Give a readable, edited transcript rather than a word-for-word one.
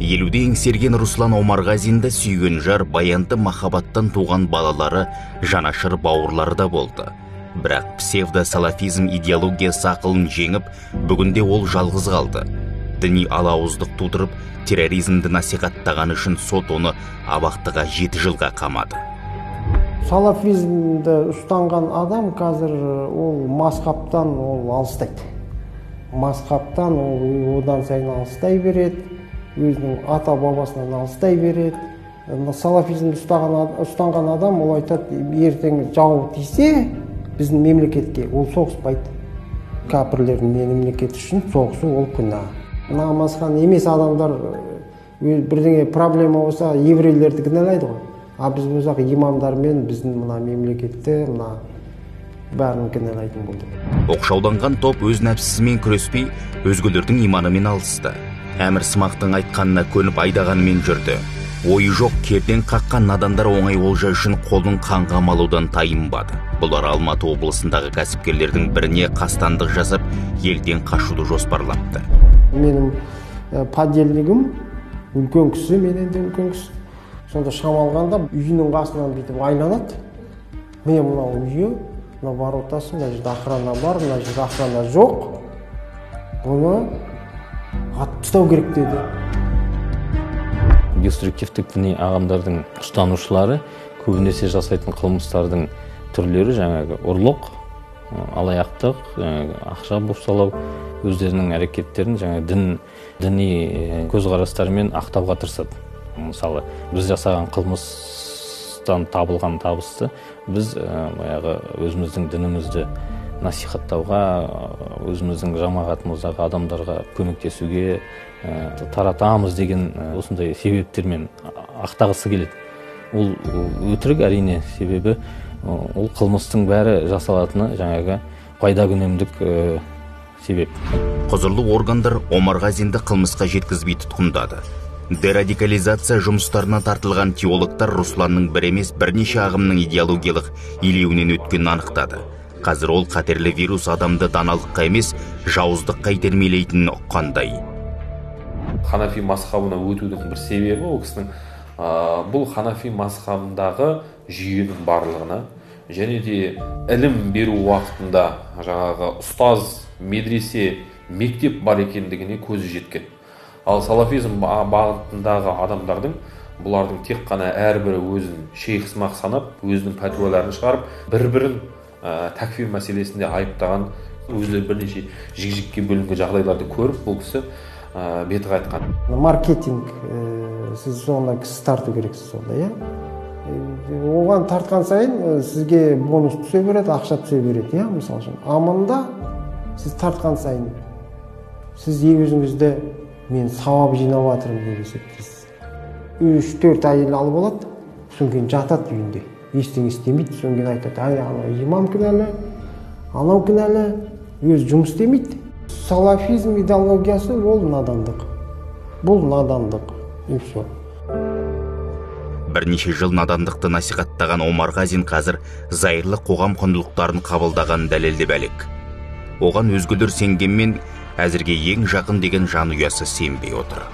50-ді еңсерген Руслан Омарғазинді сүйген жар, баянды махаббаттан туған балалары, жанашыр бауырлары да болды. Бірақ псевдо-салафизм идеологиясы ақылын жеңіп, бүгінде ол жалғыз қалды. Діни алауыздық тудырып, терроризмді насихаттағаны үшін сот оны абақтыға 7 жылға қамады. Салафизмді ұстанған адам қазір ол мазхабтан ол алыстайды. Мазхабтан ол одан сайын алыстай береді, өзінің ата-бабасынан алыстай береді. Салафизмді ұстанған адам ол айтады, ертең жау тисе біздің мемлекетке ол соғыспайды. Кәпірлердің мемлекеті үшін соғысу ол күнә. Намазхан емес адамдар бірдеңе проблема болса еврейлерді кінәлайды ғой. А біз болсақ имамдармен біздің мына мемлекетті, мына бәрін кінәлайтын болдық. Оқшауланған топ өз нәпсісімен күреспей, өзгелердің иманымен алысты. Әмір сымақтың айтқанына көніп айдағанымен жүрді. Ойы жоқ керден қаққан надандар оңай олжа үшін қолын қанға малудан тайынбады. Бұлар Алматы облысындағы кәсіпкерлердің біріне қастандық жасап, елден қашуды жоспарлапты. Менің подельнигім үлкен кісі, менен де үлкен кісі. Сонда шамалғанда үйінің қасынан бүйтіп айланады. Міне мынау үйі, мына воротасы, мына жерде охрана бар, мына жерде охрана жоқ. Бұны атып тастау керек деді. Деструктивтік діни ағымдардың ұстанушылары көбінесе жасайтын қылмыстардың түрлері жаңағы ұрлық, алаяқтық, ақша бопсалау, өздерінің әрекеттерін жаңағы діни көзқарастарымен ақтауға тырысады. Мысалы, біз жасаған қылмыстан табылған табысты біз баяғы өзіміздің дінімізді насихаттауға, өзіміздің жамағатымыздағы адамдарға көмектесуге таратамыз деген осындай себептермен ақтағысы келеді. Ол өтірік әрине, себебі ол қылмыстың бәрі жасалатыны жаңағы пайда күнемдік себеп. Құзырлы органдар Омарғазинді қылмысқа жеткізбей тұтқындады. Дерадикализация жұмыстарына тартылған теологтар Русланның бір емес бірнеше ағымның идеологиялық илеуінен өткенін анықтады. Қазір ол қатерлі вирус адамды даналыққа емес, жауыздыққа итермелейтінін ұққандай. Ханафи мазхабына өтудің бір себебі ол кісінің бұл ханафи мазхабындағы жүйенің барлығына және де ілім беру уақытында жаңағы ұстаз, медресе, мектеп бар екендігіне көзі жеткен. Ал салафизм бағытындағы адамдардың бұлардың тек қана әрбірі өзін шейх сымақ санап, өзінің пәтуаларын шығарып, бір-бірін тәкфир мәселесінде айыптаған, өздері бірнеше жік-жікке бөлінген жағдайларды көріп, бұл кісі беті қайтқан. Маркетинг, сіз соны кісі тарту керексіз сонда, иә? Оған тартқан сайын сізге бонус түсе береді, ақша түсе береді, иә, мысал үшін. А мында сіз тартқан сайын сіз өзіңізді мен сауап жинап жатырмын деп есептейсіз. 3-4 әйел алып алады, содан кейін жатады үйінде, ештеңе істемейді, содан кейін айтады, ай, анау имам кінәлі, анау кінәлі, өзі жұмыс істемейді. Салафизм идеологиясы ол надандық. Бұл надандық, и все. Бірнеше жыл надандықты насихаттаған Омарғазин қазір зайырлы қоғам құндылықтарын қабылдағанын дәлелдеп әлек. Оған өзгелер сенгенмен әзірге ең жақын деген жанұясы сенбей отыр.